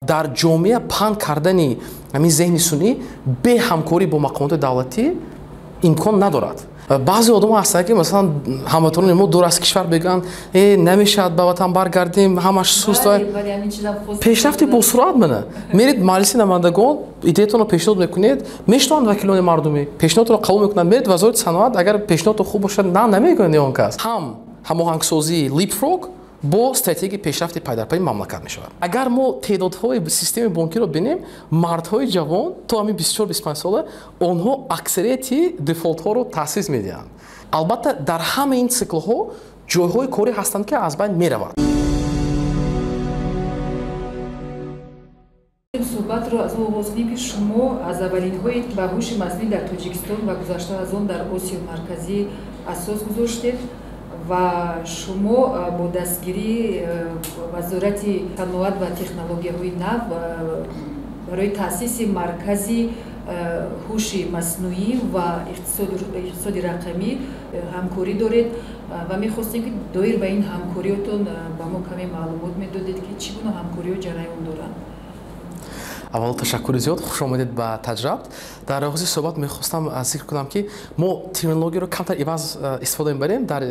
Дар ҷомеа паҳн кардани ҳамин зеҳни сунъӣ бе ҳамкорӣ бо мақомоти давлатӣ имкон надорад. Баъзе одамон ҳастанд, ки масалан ҳамватанони мо дур аз кишвар мегӯянд: «Э, намешавад, ба ватан баргардем, ҳамаш суст». Пешрафти босуръат мана меред Маҷлиси намояндагон, идеятонро пешниҳод мекунед, мешунаванд вакилони мардумӣ, пешниҳодро қабул мекунанд. Меред Вазорати саноат, агар пешниҳодто хуб бошад, на намегӯянд он кас. Ҳам ҳамоҳангсозии leapfrog бо стратегияи пешрафти пайдарпайи мамлакат мешавад. Агар мо теъдодҳои системаи бонкиро бинем, мардҳои ҷавон то ҳамин 24-25 сола, онҳо аксарияти дефолтҳоро таъсис медиҳанд. Албатта, дар ҳамаи ин циклҳо ҷойҳои корӣ ҳастанд, ки аз байн мераванд. Суҳбатро аз он оғоз кунем, ки шумо аз аввалинҳои ба ҳуши маснуӣ дар Тоҷикистон ва гузашта аз он дар Осиёи Марказӣ асос гузоштед ва шумо бо дастгирии Вазорати саноат ва технологияҳои нав барои таъсиси маркази ҳуши маснуӣ ва иқтисоди рақамӣ ҳамкорӣ доред ва мехостем, ки доир ба ин ҳамкориётон ба мо каме маълумот медодед, ки чӣ гуна ҳамкориҳо ҷараён доранд. Аввало, ташаккури зиёд, хуш омадед ба ТаҷРабт. Дар оғози суҳбат мехостам зикр кунам, ки мо терминологияро камтар иваз истифода мебарем. Дар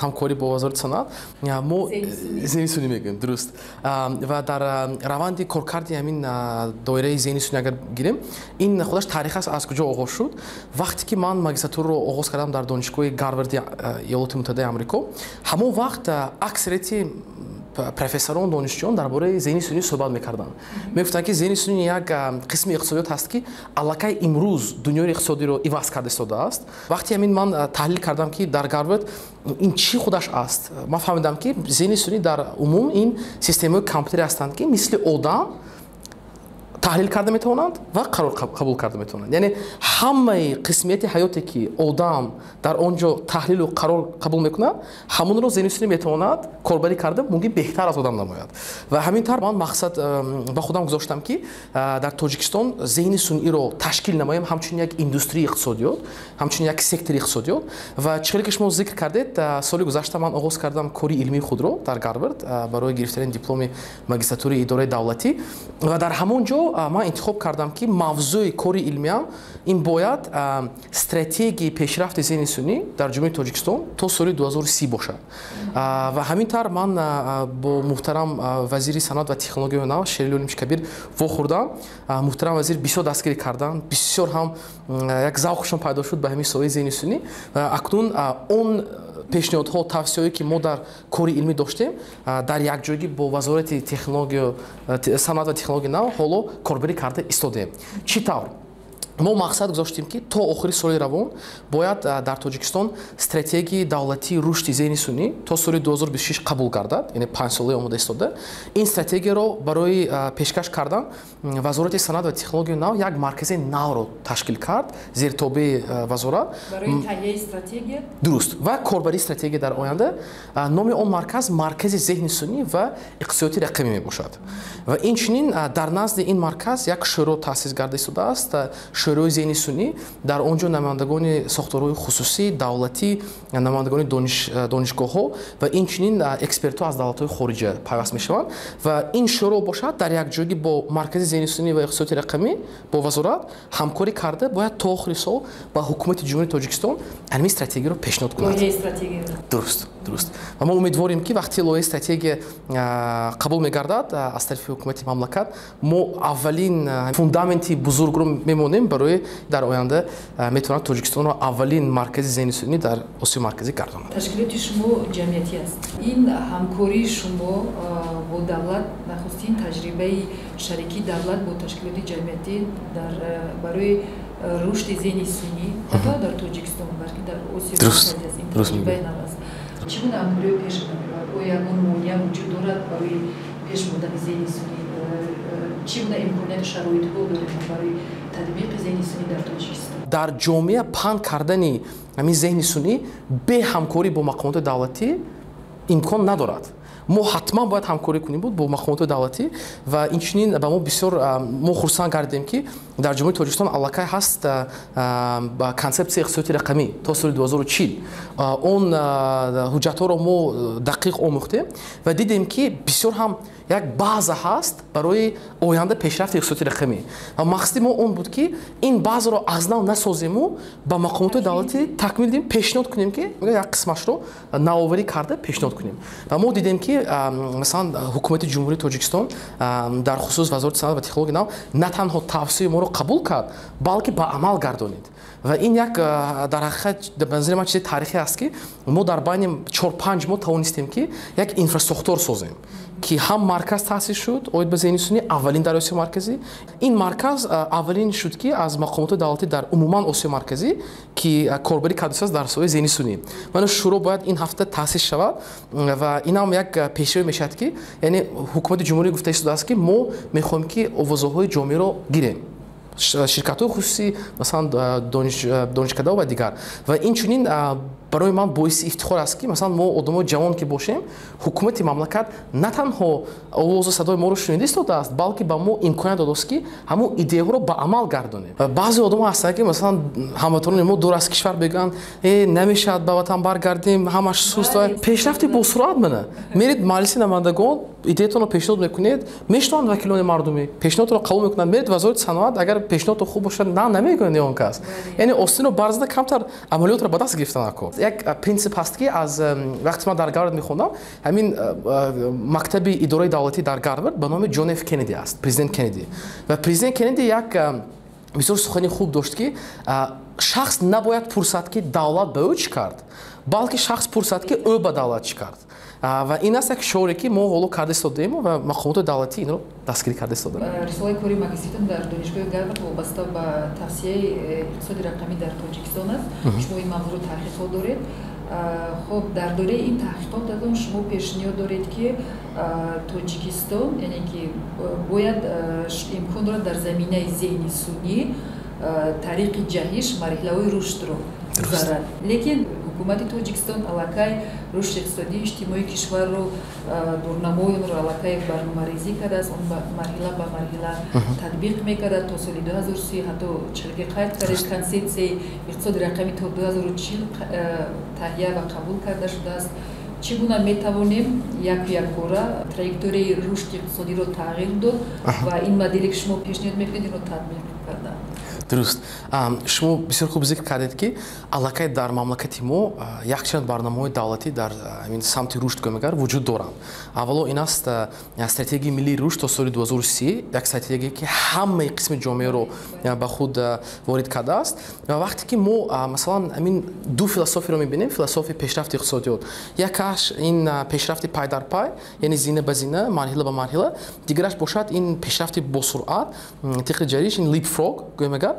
ҳамкорӣ бо Вазорати саноат мо зеҳни сунъӣ мегӯем, дуруст. Ва дар раванди коркарди ҳамин доираи зеҳни сунъӣ агар гирем, ин худаш таърих аст, аз куҷо оғоз шуд. Вақте ки ман магистратураро оғоз кардам дар Донишгоҳи Гарварди Иёлоти Муттаҳидаи Амрико, ҳамон вақт аксарияти профессорон, донишҷӯён дар бораи зеҳни сунъӣ суҳбат мекарданд. Мегуфтанд, ки зеҳни сунъӣ як қисми иқтисодиёт ҳаст, ки аллакай имрӯз дунёи иқтисодиро иваз карда истодааст. Вақте ҳамин ман таҳлил кардам, ки дар Гарвард ин чӣ худаш аст, ман фаҳмидам, ки зеҳни сунъӣ дар умум ин системаҳои компютерӣ ҳастанд, ки мисли одам таҳлил карда метавонанд ва қарор қабул карда метавонанд. Яъне ҳамаи қисмияти ҳаёте, ки одам дар он ҷо таҳлилу қарор қабул мекунад, ҳамонро зеҳни сунъӣ метавонад корбарӣ карда, мумкин беҳтар аз одам намояд. Ва ҳамин тавр ман мақсад ба худам гузоштам, ки дар Тоҷикистон зеҳни сунъиро ташкил намоем ҳамчун як индустрияи иқтисодиёт, ҳамчун як сектори иқтисодиёт. Ва чӣ хеле ки шумо зикр кардед, соли гузашта ман оғоз кардам кори илмии худро дар Гарвард барои гирифтани дипломи магистратураи идораи давлатӣ ва дар ҳамон ҷо ман интихоб кардам, ки мавзӯи кори илмиам ин бояд стратегияи пешрафти зеҳни сунъӣ дар Ҷумҳурии Тоҷикистон то соли 2030 бошад. Ва ҳамин тавр ман бо муҳтарам вазири саноат ва технологияҳои нав Шерали Олимович Кабир вохӯрдам. Муҳтарам вазир бисёр дастгирӣ карданд, бисёр ҳам як завқшон пайдо шуд ба ҳамин соҳаи зеҳни сунъӣ. Ва акнун он пешниҳодҳо, тавсияҳое, ки мо дар кори илмӣ доштем, дар якҷоягӣ бо Вазорати технология, саноат ва технологияи нав ҳоло корбарӣ карда истодаем. Чӣ тавр? Мо мақсад гузоштем, ки то охири соли равон бояд дар Тоҷикистон стратегияи давлатии рушди зеҳни сунъӣ то соли 2026 қабул гардад, яъне 5-солаи омода истода. Ин стратегияро барои пешкаш кардан Вазорати саноат ва технологияи нав як маркази навро ташкил кард зери тобеи вазорат. Барои таҳияи стратегия? Дуруст, ва корбарии стратегия дар оянда. Номи он марказ Маркази зеҳни сунъӣ ва иқтисодиёти рақамӣ мебошад. Ва инчунин дар назди ин марказ як шӯро таъсис гарда истодааст, Шӯрои зеҳни сунъӣ. Дар он ҷо намояндагони сохторҳои хусусӣ, давлатӣ, намояндагони донишгоҳҳо ва инчунин экспертҳо аз давлатҳои хориҷа пайваст мешаванд. Ва ин шӯро бошад, дар якҷоягӣ бо Маркази зеҳни сунъӣ ва иқтисодиёти рақамӣ, бо вазорат ҳамкорӣ карда, бояд то охири сол ба ҳукумати Ҷумҳурии Тоҷикистон ҳамин стратегияро пешниҳод кунад. Дуруст. Ва мо умедворем, ки вақти лоиҳаи стратегия қабул мегардад аз тарафи ҳукумати мамлакат, мо аввалин фундаменти бузургро мемонем барои дар оянда метавонад Тоҷикистонро аввалин маркази зеҳни сунъӣ дар Осиёи Марказӣ гардонад. Ташкилоти шумо ҷамъиятӣ аст. Ин ҳамкории шумо бо давлат нахустин таҷрибаи шарикии давлат бо ташкилоти ҷамъиятӣ дар барои рушди зеҳни сунъӣ на танҳо дар Тоҷикистон, балки дар Осиёи Марказӣ аст. Ин таҷрибаи нав аст. Чӣ гуна ҳамкориҳо пеш меравад? Оё ягон монеа вуҷуд дорад барои пеш бурдани зеҳни сунъӣ? Чӣ гуна имконияту шароитҳо дорем барои татбиқи зеҳни сунъӣ дар Тоҷикистон? Дар ҷомеа паҳн кардани ҳамин зеҳни сунъӣ бе ҳамкорӣ бо мақомоти давлатӣ имкон надорад. Мо ҳатман бояд ҳамкорӣ кунем буд бо мақомоти давлатӣ. Ва инчунин ба мо бисёр мо хурсанд гардидем, ки дар Ҷумҳурии Тоҷикистон аллакай ҳаст ба консепсияи иқтисодиёти рақамӣ то соли 2040. Он ҳуҷҷатҳоро мо дақиқ омӯхтем ва дидем, ки бисёр ҳам Як база ҳаст барои оянда пешрафти иқтисодии рақамӣ. Ва мақсади мо он буд, ки ин базаро аз нав насозему, ба мақомоти давлатӣ такмил диҳем, пешниҳод кунем, ки як қисмашро навоварӣ карда пешниҳод кунем. Ва мо дидем, ки масалан ҳукумати Ҷумҳурии Тоҷикистон, дар хусус Вазорати саноат ва технологияи нав, на танҳо тавсияи моро қабул кард, балки ба амал гардонид. Ва ин як дар ҳақиқат, ба назари ман, чизи таърихӣ аст, ки мо дар байни 4-5 моҳ тавонистем, ки як инфрасохтор созем, ки ҳам марказ таъсис шуд оид ба зеҳни сунъӣ, аввалин дар Осиёи Марказӣ. Ин марказ аввалин шуд, ки аз мақомоти давлатӣ дар умуман Осиёи Марказӣ, ки корбарӣ карда шудааст дар соҳаи зеҳни сунъӣ. Мана шӯро бояд ин ҳафта таъсис шавад ва инам як пешравӣ мешавад, ки яъне ҳукумати ҷумҳурӣ гуфта истодааст, ки мо мехоҳем, ки овозаҳои ҷомеаро гирем, ширкатҳои хусусӣ, масалан донишкадаҳо ва дигар. Ва инчунин барои ман боиси ифтихор аст, ки масалан мо одамои ҷавон ки бошем, ҳукумати мамлакат на танҳо овозу садои моро шунида истодааст, балки ба мо имконият додааст, ки ҳамон идеяҳоро ба амал гардонем. Баъзе одамо ҳастанд, ки масалан ҳамватанони мо дур аз кишвар мегӯянд: «Э, намешавад, ба ватан баргардем, ҳамаш суст, пешрафти босуръат». Мана меред Маҷлиси намояндагон, идеятонро пешниҳод мекунед, мешунаванд вакилони мардумӣ, пешниҳодро қабул мекунанд. Меред Вазорати саноат, агар пешниҳодто хуб бошад, на намегӯянд он кас. Яъне остинро барзада, камтар амалиётро ба даст гирифтан акор. Як принсип ҳаст, ки аз вақте ман дар Гарвард мехондам, ҳамин мактаби идораи давлатӣ дар Гарвард ба номи Ҷон Ф Кеннеди аст, президент Кеннеди. Ва президент Кеннеди як бисёр сухани хуб дошт, ки шахс набояд пурсад, ки давлат ба ӯ чӣ кард, балки шахс пурсад, ки ӯ ба давлат чӣ кард. Ва ин аст як шиоре, ки мо ҳоло карда истодаем ва мақомоти давлатӣ инро дастгирӣ карда истодаанд. Рисолаи кори магистритон дар Донишгоҳи Гарвард вобаста ба тавсияи иқтисоди рақамӣ дар Тоҷикистон аст. Шумо ин мавзӯъро таҳқиқот доред. Хуб, дар доираи ин таҳқиқотатон шумо пешниҳод доред, ки Тоҷикистон, яъне ки бояд имкон дорад дар заминаи зеҳни сунъӣ тариқи ҷаҳиш марҳилаҳои рушдро гузарад, лекин ҳукумати Тоҷикистон аллакай рушди иқтисодии иҷтимоии кишварро, дурнамои онро аллакай барномарезӣ кардааст, он марҳила ба марҳила татбиқ мекардад то соли 2030. Ҳатто чилки қайд кардед, консепсияи иқтисоди рақамӣ то 2040 таҳия ва қабул карда шудааст. Чӣ гуна метавонем яку якбора траекторияи рушди иқтисодиро тағйир дод ва ин моделе, ки шумо пешниҳод мекунед, инро татбиқ кардан? Дуруст, шумо бисёр хуб зикр кардед, ки аллакай дар мамлакати мо якчанд барномаҳои давлатӣ дар ҳамин самти рушд, гӯем, вуҷуд доранд. Аввало ин аст стратегияи миллии рушд то соли 2030, як стратегие, ки ҳамаи қисми ҷомеаро ба худ ворид кардааст. Ва вақте ки мо масалан ҳамин ду философиро мебинем, философияи пешрафти иқтисодиёт, якаш ин пешрафти пай дар пай, яъне зина ба зина, марҳила ба марҳила, дигараш бошад ин пешрафти босуръат, тиқи ҷариш, ин leapfrog гӯем агар.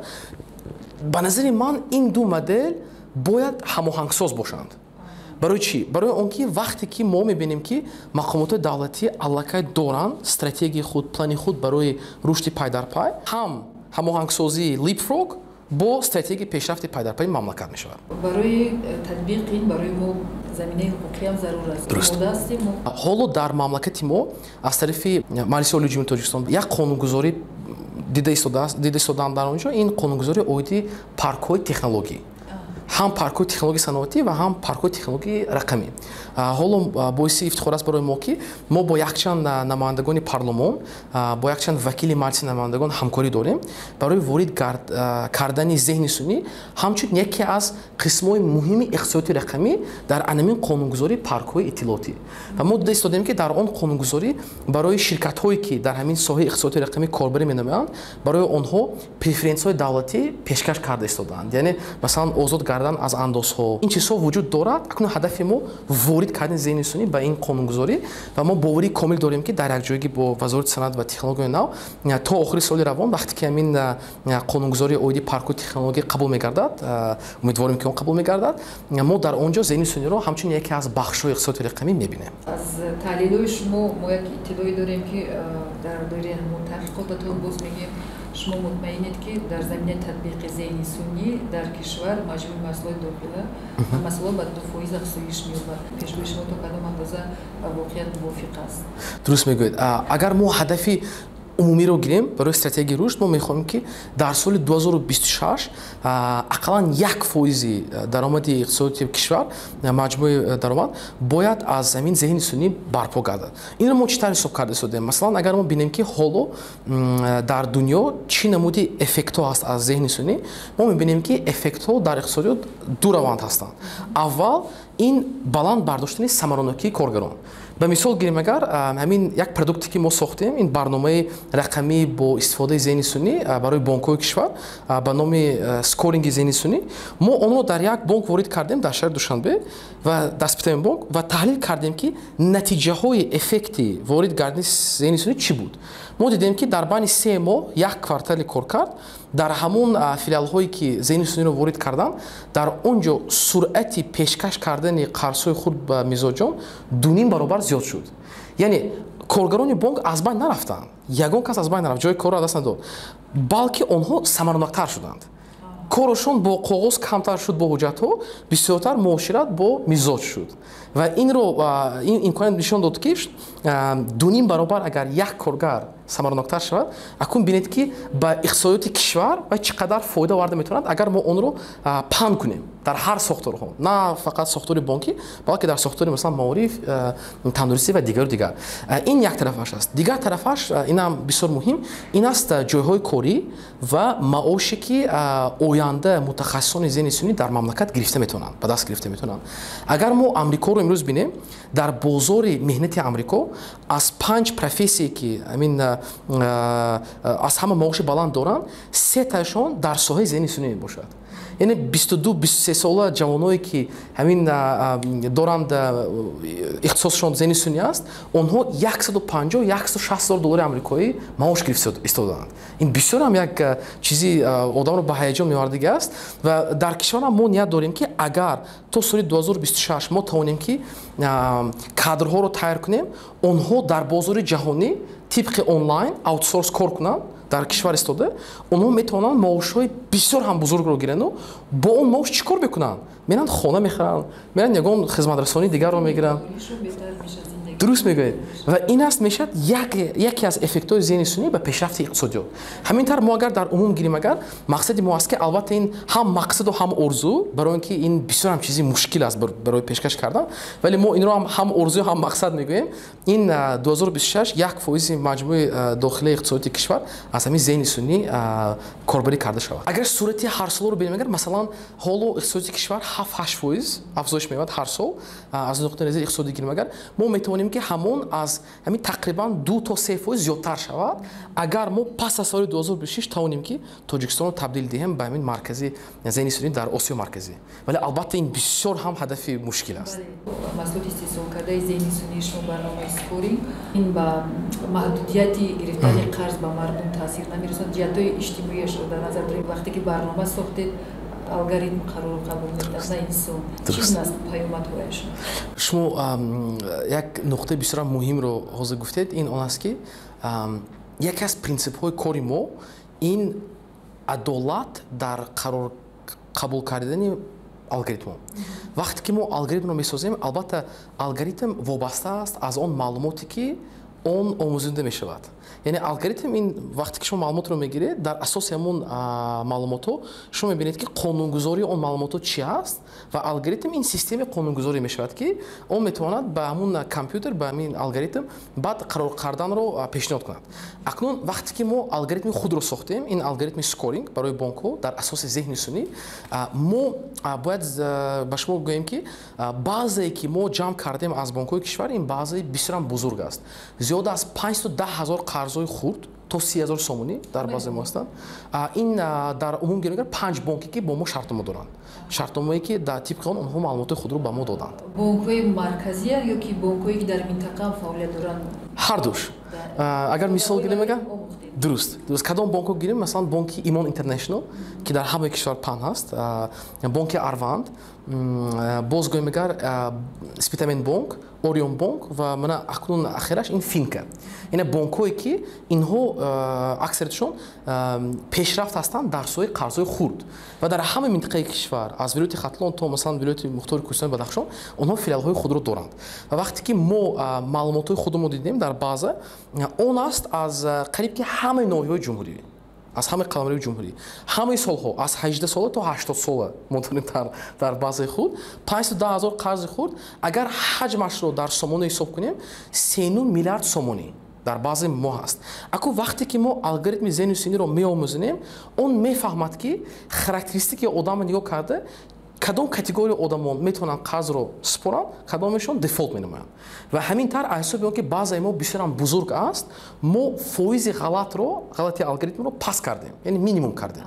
Ба назари ман, ин ду модел бояд ҳамоҳангсоз бошанд. Барои чӣ? Барои он ки вақте ки мо мебинем, ки мақомоти давлатӣ аллакай доранд стратегияи худ, плани худ барои рушди пайдарпай, ҳам ҳамоҳангсозии leapfrog бо стратегияи пешрафти пайдарпайи мамлакат мешавад. Барои татбиқи ин барои мо заминаи ҳуқуқиам зарур аст. Дуруст, ҳоло дар мамлакати мо аз тарафи Маҷлиси Олии Ҷумҳурии Тоҷикистон як қонунгузорӣ дида истодаанд. Дар он ҷо ин қонунгузорӣ оиди паркҳои технологӣ, ҳам паркҳои технологияи саноатӣ ва ҳам паркҳои технологияи рақамӣ. Ҳоло боиси ифтихор аст барои мо, ки мо бо якчанд намояндагони парлумон, бо якчанд вакили Маҷлиси намояндагон ҳамкорӣ дорем барои ворид кардани зеҳни сунъӣ ҳамчун яке аз қисмҳои муҳими иқтисодиёти рақамӣ дар анамин қонунгузории паркҳои иттилоотӣ. Ва мо дида истодем, ки дар он қонунгузорӣ барои ширкатҳое, ки дар ҳамин соҳаи иқтисодиёти рақамӣ корбарӣ менамоянд, барои онҳо преференсияҳои давлатӣ пешкаш карда истодаанд, яъне масалан озод кардан аз андозҳо. Ин чизҳо вуҷуд дорад. Акнун ҳадафи мо ворид кардани зеҳни сунъӣ ба ин қонунгузорӣ ва мо боварии комил дорем, ки дар якҷоягӣ бо Вазорати саноат ва технологияи нав то охири соли равон, вақте ки ҳамин қонунгузории оиди паркҳои технология қабул мегардад, умедворем, ки он қабул мегардад, мо дар он ҷо зеҳни сунъиро ҳамчун яке аз бахшҳои иқтисодиёти рақамӣ мебинем. Аз таҳлилҳои шумо мо як иттилоъе дорем, ки дар доираи ҳамон таҳқиқотатон, боз мегӯем, шумо мутмаинед, ки дар заминаи татбиқи зеҳни сунъӣ дар кишвар маҷмӯи маҳсулоти дохила ва маҳсулот ба 2% афзоиш меёбад. Пешгӯии шумо то кадом андоза ба воқеият мувофиқ аст? Дуруст мегӯед. Агар мо ҳадафи Умумиро гирем, барои стратегияи рушд мо мехоҳем, ки дар соли 2026 ақаллан 1 фоизи даромади иқтисодии кишвар, маҷмӯи даромад, бояд аз ҳамин зеҳни сунъӣ барпо гардад. Инро мо чӣ тавр ҳисоб карда истодем? Масалан, агар мо бинем, ки ҳоло дар дунё чӣ намуди эффектҳо ҳаст аз зеҳни сунъӣ, мо мебинем, ки эффектҳо дар иқтисодиёт ду раванд ҳастанд. Аввал ин баланд бардоштани самаранокии коргарон. Ба мисол гирем, агар ҳамин як продукте, ки мо сохтем, ин барномаи рақамӣ бо истифодаи зеҳни сунъӣ барои бонкҳои кишвар ба номи скоринги зеҳни сунъӣ, мо онро дар як бонк ворид кардем дар шаҳри Душанбе ва дар Спитамен бонк ва таҳлил кардем, ки натиҷаҳои эффекти ворид гардини зеҳни сунъӣ чӣ буд. Мо дидем, ки дар байни 3 моҳ, як квартали коркард, дар ҳамон филиалҳое, ки зеҳни сунъиро ворид карданд, дар он ҷо суръати пешкаш кардани қарзҳои худ ба мизоҷон 2,5 баробар зиёд шуд. Яъне коргарони бонк аз байн нарафтанд, ягон кас аз байн нарафт, ҷои корро аз даст надод, балки онҳо самараноктар шуданд, корашон бо коғоз камтар шуд, бо ҳуҷҷатҳо, бисёртар муошират бо мизоҷ шуд. Ва инро ин имконият нишон дод, ки 2,5 баробар агар як коргар самараноктар шавад, акнун бинед, ки ба иқтисодиёти кишвар ва чӣ қадар фоида оварда метавонад, агар мо онро паҳн кунем дар ҳар сохторҳо, на фақат сохтори бонкӣ, балки дар сохтори, масалан, маориф, тандурустӣ ва дигару дигар. Ин як тарафаш аст. Дигар тарафаш, инам бисёр муҳим, ин аст ҷойҳои корӣ ва маоше, ки оянда мутахассисони зеҳни сунъӣ дар мамлакат гирифта метавонанд, ба даст гирифта метавонанд. Агар мо Амрикоро имрӯз бинем, дар бозори меҳнати Амрико аз панҷ профессие, ки ҳамин аз ҳама маоши баланд доранд, сетаашон дар соҳаи зеҳни сунъӣ мебошад. Яъне 22, 23 сола ҷавоное, ки ҳамин доранд, ихтисосшон зеҳни сунъӣ аст, онҳо 150, 160 ҳазор доллари амрикоӣ маош гирифта истодаанд. Ин бисёр ҳам як чизи одамро ба ҳаяҷон меовардагӣ аст. Ва дар кишварам мо ният дорем, ки агар то соли 2026 мо тавонем, ки кадрҳоро тайёр кунем, онҳо дар бозори ҷаҳонӣ тибқи онлайн аутсорс кор кунанд, дар кишвар истода онҳо метавонанд маошҳои бисёр ҳам бузургро гирану бо он маош чӣ кор мекунанд? Меранд, хона мехаранд, меранд, ягон хизматрасонии дигарро мегиранд. Дуруст мегӯед. Ва ин аст мешавад яке аз эффектҳои зеҳни сунъӣ ба пешрафти иқтисодиёт. Ҳамин тавр мо агар дар умум гирем, агар мақсади мо аст, ки албатта ин ҳам мақсаду ҳам орзу, барои он ки ин бисёр ҳам чизи мушкил аст барои пешкаш кардан, вале мо инро ҳам орзу, ҳам мақсад мегӯем, ин 2026 1 фоизи маҷмӯи дохилаи иқтисодии кишвар аз ҳамин зеҳни сунъӣ корбарӣ карда шавад. Агар сурати ҳарсоларо бинем, агар масалан ҳоло иқтисодии кишвар 7-8 фоиз афзоиш меёбад ҳар сол, аз нуқтаи назари иқтисодӣ гирем, агар мо метавонем, ки ҳамон аз ҳамин тақрибан 2 то 3 фоиз зиёдтар шавад, агар мо пас аз соли 2026 тавонем, ки Тоҷикистонро табдил диҳем ба ҳамин маркази зеҳни сунъӣ дар Осиё Марказӣ. Вале албатта ин бисёр ҳам ҳадафи мушкил аст. Маҳсулоти истеҳсолкардаи зеҳни сунъии шумо, барномаи скоринг, ин ба маҳдудияти гирифтани қарз ба мардум таъсир намерасонад? Ҷиҳатҳои иҷтимоиашро дар назар дорем. Вақте ки барнома сохтед, алгоритм қарору қабул мекунад, на инсон. Чӣ аст паёмадҳояш? Шумо як нуқтаи бисёр муҳимро ҳозир гуфтед. Ин он аст, ки яке аз принсипҳои кори мо ин адолат дар қарор қабул кардани алгоритмҳо. Вақте ки мо алгоритмро месозем, албатта алгоритм вобаста аст аз он маълумоте, ки он омӯзонда мешавад. Яъне алгоритм ин вақте ки шумо маълумотро мегиред, дар асоси ҳамон маълумотҳо шумо мебинед, ки қонунгузории он маълумотҳо чи аст. Ва алгоритм ин системаи қонунгузорӣ мешавад, ки он метавонад ба ҳамун компютер, ба ҳамин алгоритм баъд қарор карданро пешниҳод кунад. Акнун вақте ки мо алгоритми худро сохтем, ин алгоритми скоринг барои бонкҳо дар асоси зеҳни сунъӣ, мо бояд ба шумо гӯем, ки баъзее, ки мо ҷамъ кардем аз бонкҳои кишвар, ин баъзеи бисёрам бузург аст. Зиёда аз 510 ҳазор қарзҳои хурд то 30 ҳазор сомонӣ дар базаи мо ҳастанд. Ин дар умум гирем, панҷ бонке, ки бо мо шартнома доранд, шартномае, ки дар тибқи он онҳо маълумоти худро ба мо доданд. Бонкҳои марказия ё ки бонкҳое, ки дар минтақа фаъолият доранд? Ҳардуш. Агар мисол гирем, агар Дуруст, дуруст. Кадом бонкҳо гирем? Масалан, бонки Имон Интернешнл, ки дар ҳамаи кишвар паҳн ҳаст, бонки Арванд, боз гӯем агар, Спитамен бонк, Орион бонк ва мана акнун ахираш ин Финка. Ина бонкҳое, ки инҳо аксариятшон пешрафт ҳастанд дар соҳаи қарзҳои хурд ва дар ҳамаи минтақаи кишвар, аз вилояти Хатлон то, масалан, вилояти мухтори Кӯҳистони Бадахшон, онҳо филиалҳои худро доранд. Ва вақте ки мо маълумотҳои худро дидем дар база, он аст аз қариб ки ҳамаи ноҳияҳои ҷумҳурӣ, аз ҳамаи қаламрави ҷумҳурӣ, ҳамаи солҳо, аз 18 сола то 80 сола мо дорем дар базаи худ 510 ҳазор қарзи хурд. Агар ҳаҷмашро дар сомонӣ ҳисоб кунем, 3 миллиард сомонӣ дар базаи мо ҳаст. Аку вақте ки мо алгоритми зеҳни сунъиро меомӯзонем, он мефаҳмад, ки характеристикаи одамро нигоҳ карда, кадом категория одамон метавонанд қарзро супоранд, кадомешон дефолт менамоянд. Ва ҳамин тавр, аз ҳисоби он ки базаи мо бисёрам бузург аст, мо фоизи ғалатро, ғалати алгоритмро паст кардем, яъне минимум кардем.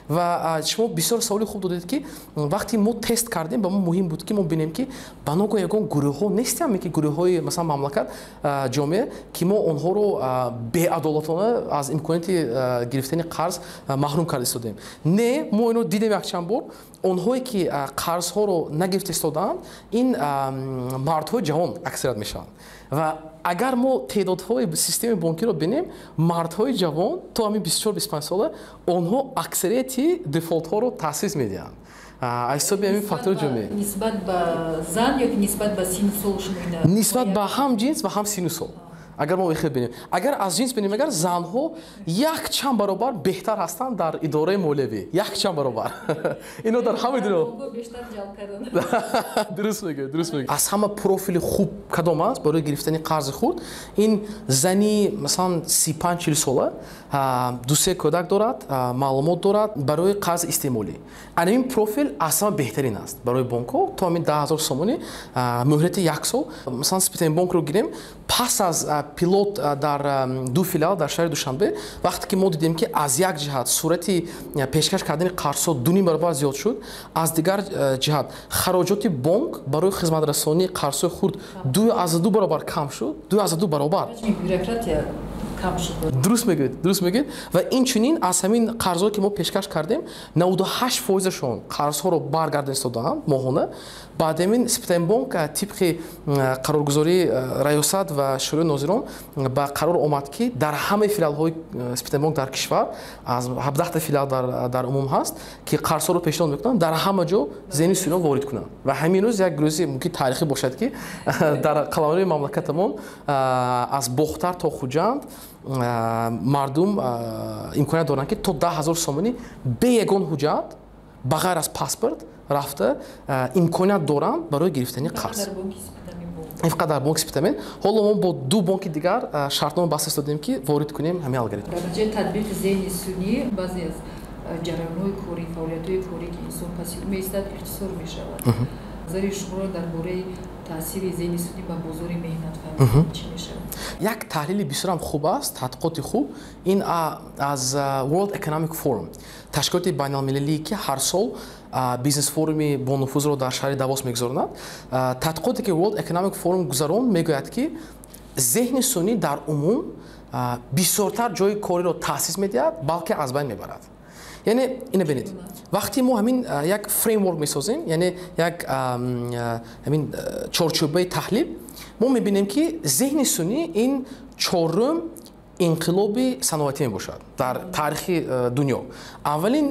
Ва шумо бисёр саволи хуб додед, ки вақте мо тест кардем, ба мо муҳим буд, ки мо бинем, ки ба ногоҳ ягон гурӯҳҳо нестиам, ки гурӯҳҳои, масалан, мамлакат, ҷомеа, ки мо онҳоро беадолатона аз имконияти гирифтани қарз маҳрум карда истодем. Не, мо ино дидем якчанд бор: онҳое ки қарзҳоро нагирифта истодаанд, ин мардҳои ҷавон аксарият мешаванд. Ва агар мо теъдодҳои системаи бонкиро бинем, мардҳои ҷавон то ҳамин 24-25 сола, онҳо аксарияти дефолтҳоро таъсис медиҳанд аз ҳисоби ҳамин фактори ҷомеа. Нисбат ба зан ё нисбат ба сину сол шумо? Нисбат ба ҳам ҷинс ва ҳам сину сол. Агар мо ихел бинем, агар аз ҷинс бинем, агар занҳо як чанд баробар беҳтар ҳастанд дар идораи молиявӣ, як чанд баробар ино дар ҳамаи дунё. Дуруст мегӯед, дуруст мегӯед. Аз ҳама профили хуб кадом аст барои гирифтани қарзи хурд? Ин зани, масалан, 35-40 сола, дусе кӯдак дорад, маълумот дорад, барои қарзи истеъмолӣ. Ана ин профил аз ҳама беҳтарин аст барои бонкҳо, то ҳамин 10 000 сомонӣ, муҳлати як сол. Масалан, Спитамен бонкро гирем, пас аз пилот дар ду филиал дар шаҳри Душанбе, вақте ки мо дидем, ки аз як ҷиҳат суръати пешкаш кардани қарзҳо дуним баробар зиёд шуд, аз дигар ҷиҳат хароҷоти бонк барои хизматрасонии қарзҳои хурд 2,2 баробар кам шуд, 2,2 баробар. Дуруст мегӯед, дуруст мегӯед. Ва инчунин аз ҳамин қарзҳое, ки мо пешкаш кардем, 98 фоизашон қарзҳоро баргардон истодаанд моҳона. Баъд ҳамин Спитаменбонк тибқи қароргузории раёсат ва шӯрои нозирон ба қарор омад, ки дар ҳамаи филиалҳои Спитаменбонк дар кишвар, аз 17 филиал дар умум ҳаст, ки қарзҳоро пешниҳод мекунанд, дар ҳама ҷо зеҳни сунъиро ворид кунанд. Ва ҳамин рӯз як рӯзи мумкин таърихӣ бошад, ки дар қаламрави мамлакатамон, аз Бохтар то Хуҷанд, мардум имконият доранд, ки то 10 000 сомонӣ бе ягон ҳуҷҷат, ба ғайр аз паспорт, рафта имконият доранд барои гирифтани қарз. Ин фақат дар бонки Спитамен. Ҳоло мо бо ду бонки дигар шартнома баста истодем, ки ворид кунем ҳамин алгоритм. Дар натиҷаи татбиқи зеҳни сунъӣ баъзе аз ҷараёнҳои корӣ, фаъолиятҳои корӣ, ки инсон паси ӯ меистад, ихтисор мешавад. Назари шуморо дар бораи таъсири зеҳни сунъӣ ба бозори меҳнат фаҳмид чӣ мешавад? Як таҳлили бисёрам хуб аст, таҳқиқоти хуб, ин аз World Economic Forum, ташкилоти байналмилалие, ки ҳар сол бизнес-форуми бонуфузро дар шаҳри Давос мегузаронад. Таҳқиқоте, ки World Economic Forum гузаронд, мегӯяд, ки зеҳни сунъӣ дар умум бисёртар ҷои кориро таъсис медиҳад, балки аз байн мебарад. Яъне ина бинед, вақте мо ҳамин як фреймворк месозем, яъне як ҳамин чорчӯбаи таҳлил, мо мебинем, ки зеҳни сунъӣ ин чорум инқилоби саноатӣ мебошад дар таърихи дунё. Аввалин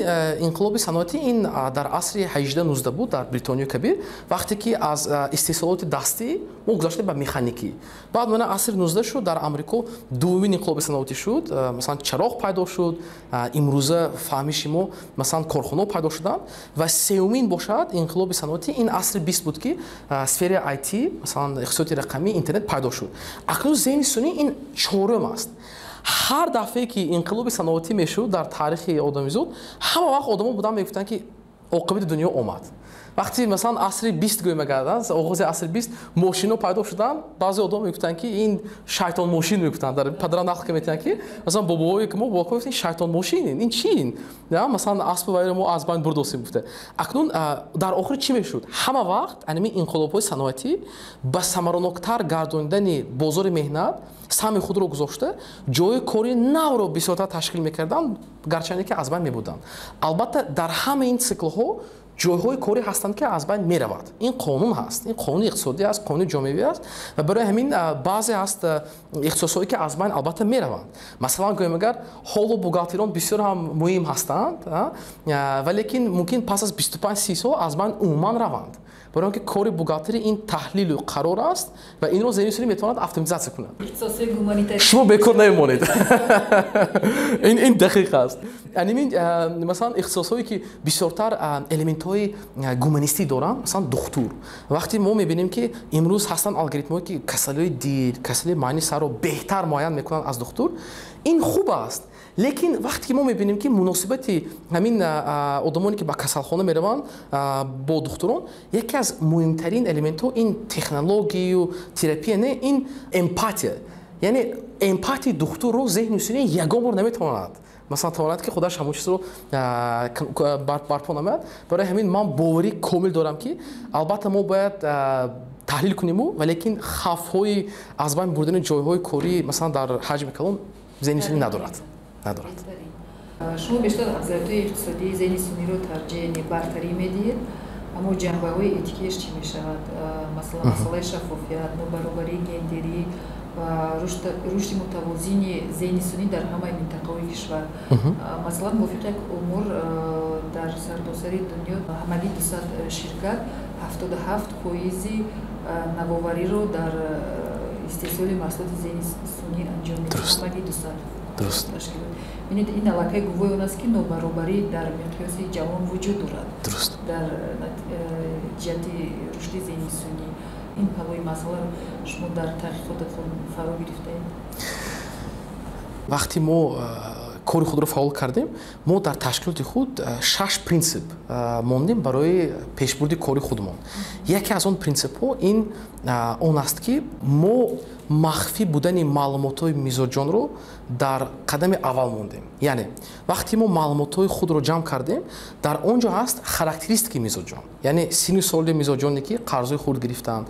инқилоби саноатӣ ин дар асри 18-19 буд дар Бритониёи Кабир, вақте ки аз истеҳсолоти дастӣ мо гузаштем ба механикӣ. Баъд мана асри 19 шуд, дар Амрико дуввумин инқилоби саноатӣ шуд, масалан, чароғ пайдо шуд, имрӯза фаҳмиши мо, масалан, корхонаҳо пайдо шуданд. Ва сеюмин бошад инқилоби саноатӣ ин асри 20 буд, ки сфераи IT, масалан, иқтисоди рақамӣ, интернет пайдо шуд. Акнун зеҳни сунъӣ ин чорум аст. Ҳар дафъае ки инқилоби саноатӣ мешуд дар таърихи одамизод, ҳама вақт одамо буданд, мегуфтанд, ки оқибати дунё омад. Вақти масалан асри 20 гӯем агар, оғози асри 20 мошинҳо пайдо шуданд, баъзе одам мегуфтанд, ки ин шайтон мошин мегуфтанд. Дар падарам нақл ка метиҳанд, ки масалан бобоҳое ки мо бобоҳо гуфтем, шайтон мошин ин чи ин? Масалан, аспу вайро мо аз байн бурдосем гуфта. Акнун дар охир чӣ мешуд? Ҳама вақт анами инқилобҳои саноатӣ ба самараноктар гардонидани бозори меҳнат саҳми худро гузошта, ҷои кори навро бисёртар ташкил мекарданд, гарчанде ки аз байн мебуданд. Албатта, дар ҳамаи ин циклҳо ҷойҳои корӣ ҳастанд, ки аз байн меравад. Ин қонун ҳаст, ин қонуни иқтисодӣ аст, қонуни ҷомеавӣ аст. Ва барои ҳамин баъзе ҳаст ихтисосҳое, ки аз байн албатта мераванд. Масалан, гӯем агар, ҳоло бухгалтерон бисёр ҳам муҳим ҳастанд, валекин мумкин пас аз 25-30 сол аз байн умуман раванд, барои он ки кори бухгалтерӣ ин таҳлилу қарор аст ва инро зеҳни сунъӣ метавонад автоматизатсия кунад. Шумо бекор намемонед, ин дақиқ аст. Анимин масалан ихтисосҳое, ки бисёртар элементҳои гуманистӣ доранд, масалан духтур. Вақте мо мебинем, ки имрӯз ҳастанд алгоритмҳое, ки касалиҳои дил, касалии майни сарро беҳтар муайян мекунанд аз духтур, ин хуб аст. Лекин вақте ки мо мебинем, ки муносибати ҳамин одамоне, ки ба касалхона мераванд, бо духтурон, яке аз муҳимтарин элементҳо ин технологию терапия не, ин эмпатия. Яъне эмпатияи духтурро зеҳни сунъӣ ягон бор наметавонад, масалан, тавонад, ки худаш ҳамон чизро барпо намояд. Барои ҳамин ман боварӣ комил дорам, ки албатта мо бояд таҳлил куниму, валекин хавфҳои аз байн бурдани ҷойҳои корӣ, масалан, дар ҳаҷми калон зеҳни сунъӣ надорад. Шумо бештар афзалиятҳои иқтисодии зеҳни сунъиро тарҷеҳ, яъне бартарӣ медиҳед, аммо ҷанбаҳои этикиаш чӣ мешавад? Масалан, масъалаи шаффофият, нобаробарии гендерӣ ва рушди мутавозини зеҳни сунъӣ дар ҳамаи минтақаҳои кишвар. Масалан, мувофиқи як омор, дар сартосари дунё ҳамагӣ 200 ширкат 77 фоизи навовариро дар истеҳсоли маҳсулоти зеҳни сунъӣ анҷом медиҳад. Ҳамагӣ 200 ташкилот. Бинед, ин аллакай гувоҳи он аст, ки нобаробарӣ дар миқёси ҷаҳон вуҷуд дорад дар ҷиҳати рушди зеҳни сунъӣ. Ин паҳлӯи масъаларо шумо дар таҳқиқотатон фаро гирифтаед? Вақте мо кори худро фаъол кардем, мо дар ташкилоти худ шаш принсип мондем барои пешбурди кори худмон. Яке аз он принсипҳо ин он аст, ки мо махфӣ будани маълумотҳои мизоҷонро дар қадами аввал мондем. Яъне вақте мо маълумотҳои худро ҷамъ кардем, дар он ҷо ҳаст характеристики мизоҷон, яъне синну соли мизоҷоне, ки қарзҳои хурд гирифтаанд,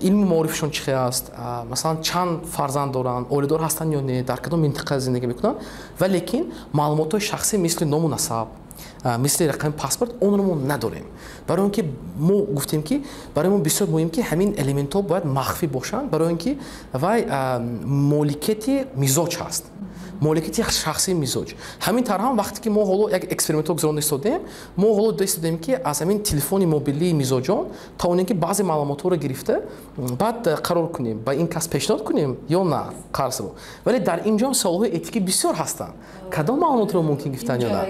илму маорифшон чӣ хел аст, масалан, чанд фарзанд доранд, оиладор ҳастанд ё не, дар кадом минтақа зиндагӣ мекунанд. Ва лекин маълумотҳои шахсӣ, мисли ному насаб, мисли рақами паспорт, онро мо надорем, барои он ки мо гуфтем, ки барои мо бисёр муҳим, ки ҳамин элементҳо бояд махфӣ бошанд, барои он ки вай моликияти мизоҷ ҳаст, моликияти шахсии мизоҷ. Ҳамин тавр ҳам вақте ки мо ҳоло як экспериментҳо гузаронда истодем, мо ҳоло дида истодем, ки аз ҳамин телефони мобилии мизоҷон тавонем, ки баъзе маълумотҳоро гирифта, баъд қарор кунем, ба ин кас пешниҳод кунем ё на қарзро. Вале дар ин ҷо саволҳои этикӣ бисёр ҳастанд: кадом маълумотро мумкин гирифтан ё на.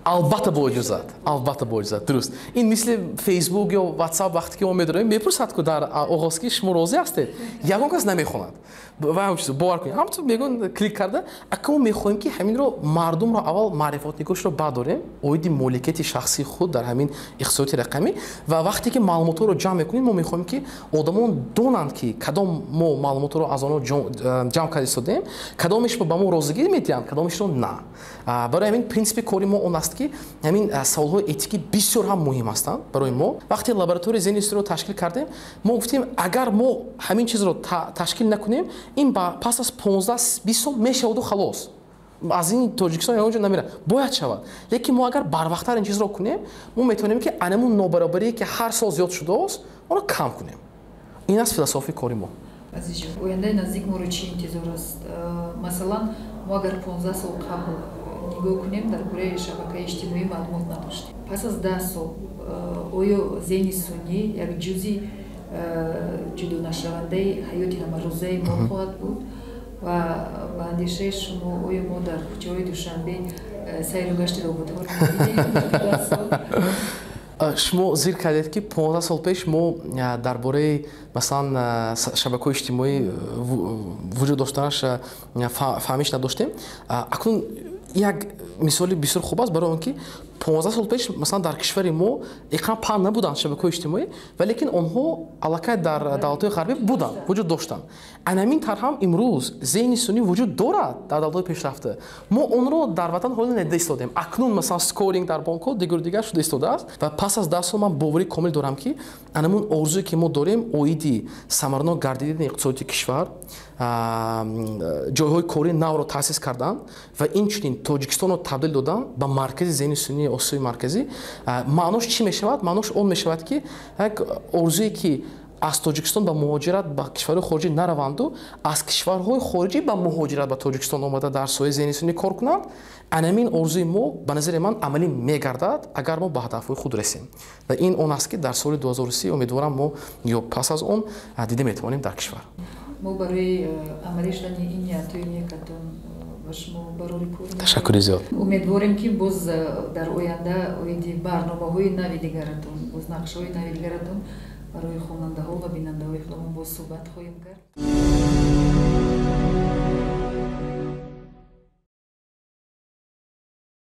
Албатта, бо иҷозат, албатта, бо иҷозат, дуруст. Ин мисли Фейсбук ё Ватсап, вақте ки мо медорем, мепурсад ку дар оғоз, ки шумо розӣ ҳастед? Ягон кас намехонад ва ҳам чиз, бовар кунед, ҳамту мегӯн клик карда. Ака, мо мехоҳем, ки ҳаминро мардумро аввал маърифатнигошро бадорем оиди моликияти шахсии худ дар ҳамин иқтисодиёти рақамӣ. Ва вақте ки маълумотҳоро ҷамъ мекунем, мо мехоҳем, ки одамон донанд, ки кадом мо маълумотҳоро аз онҳо ҷамъ карда истодем, кадомеш ба мо розигӣ медиҳанд, кадомешро на. Барои ҳамин принсипи кори мо он аст, ки ҳамин саволҳои этикӣ бисёр ҳам муҳим ҳастанд барои мо. Вақте лабораторияи зеҳни сунъиро ташкил кардем, мо гуфтем, агар мо ҳамин чизро ташкил накунем, ин пас аз 15-20 сол мешаваду халос, аз ин Тоҷикистон ягон ҷо намерад. Бояд шавад, лекин мо агар барвақттар ин чизро кунем, мо метавонем, ки анамун нобаробарие, ки ҳар сол зиёд шудааст, онро кам кунем. Ин аст философияи кори мо. Азизҷон, ояндаи наздик моро чӣ интизор аст? Масалан, мо агар 15 сол қабл нигоҳ кунем, дар бораи шабакаи иҷтимоӣ маълумот надоштем. Пас аз 10 сол оё зеҳни сунъӣ як ҷузъи ҷудонашавандаи ҳаёти ҳамарӯзаи мо хоҳад буд? Ва ба андешаи шумо, оё мо дар кӯчаҳои Душанбе сайру гашти роботҳоро мебинем? Шумо зикр кардед, ки 15 сол пеш мо дар бораи, масалан, шабакаҳои иҷтимоӣ вуҷуд доштанаш фаҳмиш надоштем. Акнун Як мисоли бисёр хуб аст, барои он ки 15 сол пеш, масалан, дар кишвари мо иқам паҳн набуданд шабакаҳои иҷтимоӣ, валекин онҳо аллакай дар давлатҳои ғарбӣ буданд, вуҷуд доштанд. Анамин тарҳ ҳам имрӯз зеҳни сунъӣ вуҷуд дорад дар давлатҳои пешрафта. Мо онро дар ватан ҳоло надида истодем. Акнун, масалан, скоринг дар бонкҳо, дигару дигар шуда истодааст. Ва пас аз 10 сол ман боварӣ комил дорам, ки анамун орзуе, ки мо дорем оиди самаранок гардидани иқтисодиёти кишвар, ҷойҳои кории навро таъсис кардан ва инчунин Тоҷикистонро табдил додан ба маркази зеҳни сунъии Осиёи Марказӣ, маънош чӣ мешавад? Маънош он мешавад, ки як орзуе, ки аз Тоҷикистон ба муҳоҷират ба кишварҳои хориҷӣ нараванду аз кишварҳои хориҷӣ ба муҳоҷират ба Тоҷикистон омада, дар соҳаи зеҳни сунъӣ кор кунанд, анамин орзуи мо, ба назари ман, амалӣ мегардад, агар мо ба ҳадафҳои худ расем. Ва ин он аст, ки дар соли 2030, умедворам, мо ё пас аз он дида метавонем дар кишвар. Мо барои амалӣ шудани ин ниятҳои некатон ба шумо барори кор. Ташаккури зиёд. Умедворем, ки боз дар оянда оиди барномаҳои нави дигаратон, боз нақшаҳои нави дигаратон барои хонандаҳо ва бинандаҳои худамон боз суҳбат хоҳем кард.